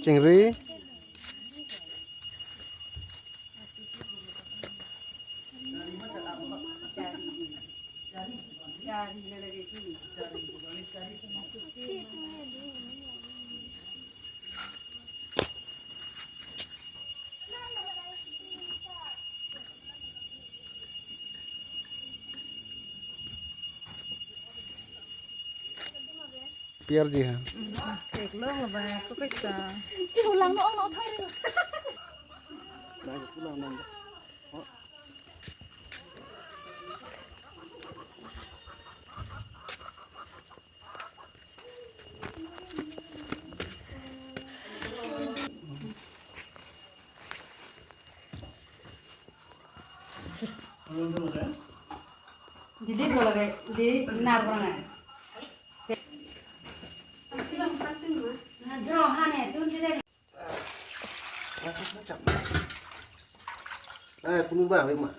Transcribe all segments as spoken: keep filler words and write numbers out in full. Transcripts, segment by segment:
Chingri. P R G ha. Theklong lo ba, ko kaisa. Ki hulang no, no thai. Dai, pulang nang. Oh. Delete lo lage, delete nar bang ai. Na jo hane tun jide. Eh, punu ba, be ma.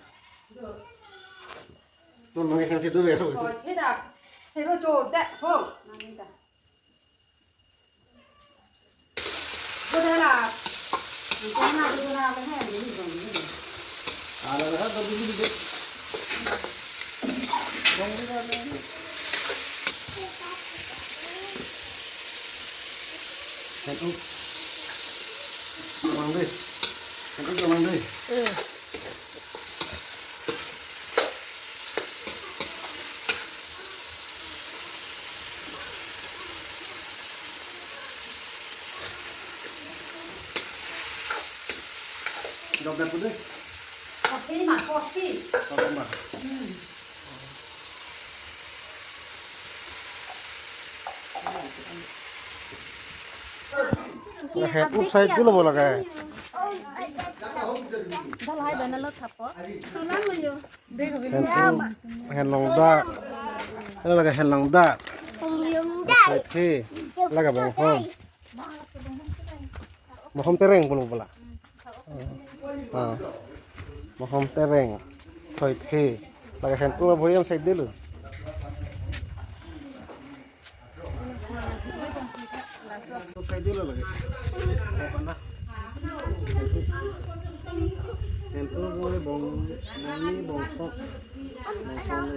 Non non yang situ be. Oh, tidak. Hero jo dek ho. Nang ni ta. Godala. Nang na godala ka hai ni bang ni. Ala na to di di. Bang ni ba ni. Kan up. Bang deh. Kan up bang deh. Eh. Dok dak kudu. Kopi ma, kopi. Kopi ma. Hmm. Lahen upside dilo bo lagai. Dal hai bana lo thapo. Sulang lo yo. Hen, hen longda. Hala laga hen longda. Longda. He, laga bonghom. Bonghom tereng pulo pula. Ah. Bonghom tereng. Thoi the. Laga hen u boyam side dulu. Side dulu lagi. Apa na? Hen u boy bong, bong ni bong kok. Bong kok.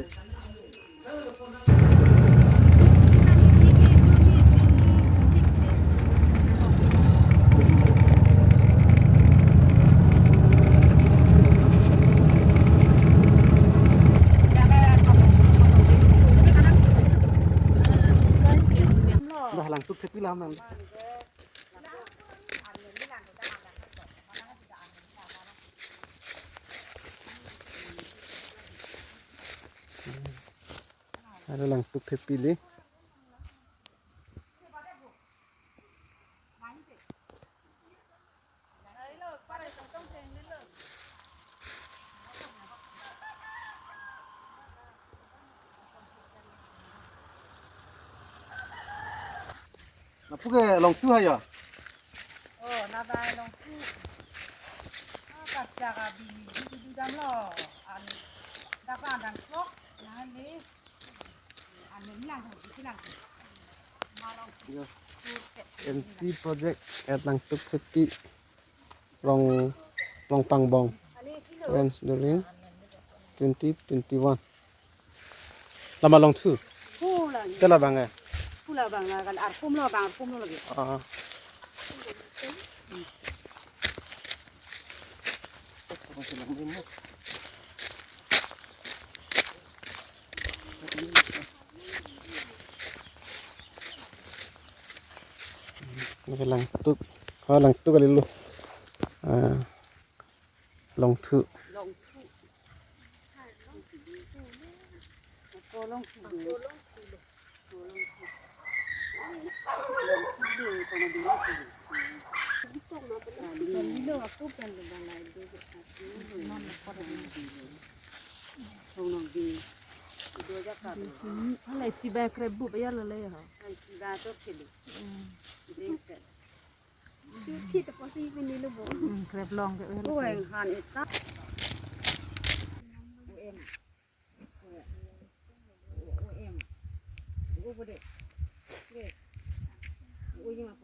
Dah langtuk sepi lah nang. Ada langtuk thepi le. Lapu ke longthu ha ya? Oh, na ba longthu. Ah, kacha ka bili, bili dam lo. An, dak an dan sok, na le. An ni lang, bili lang. Ma longthu. M C project at Langtuk Thepi. Long, Longpangbong. Range during twenty twenty-one. Lama longthu. Pu lang. Tela bang eh. Pu la bang la kan arpum lo bang arpum lo lagi. Ah. Lake Langtuk. Oh, Langtuk kali lo. Ah. Longthu. Longthu. Ko longthu. Ko longthu. Halai si ba krep bu ba ya lo le ho. Halai si ba to chili. Hmm. Dek. Chu khi ta pasi pini lo bo. Hmm, krep long ke. Ko eng han eta. O em. O em. O bo de. De. O em.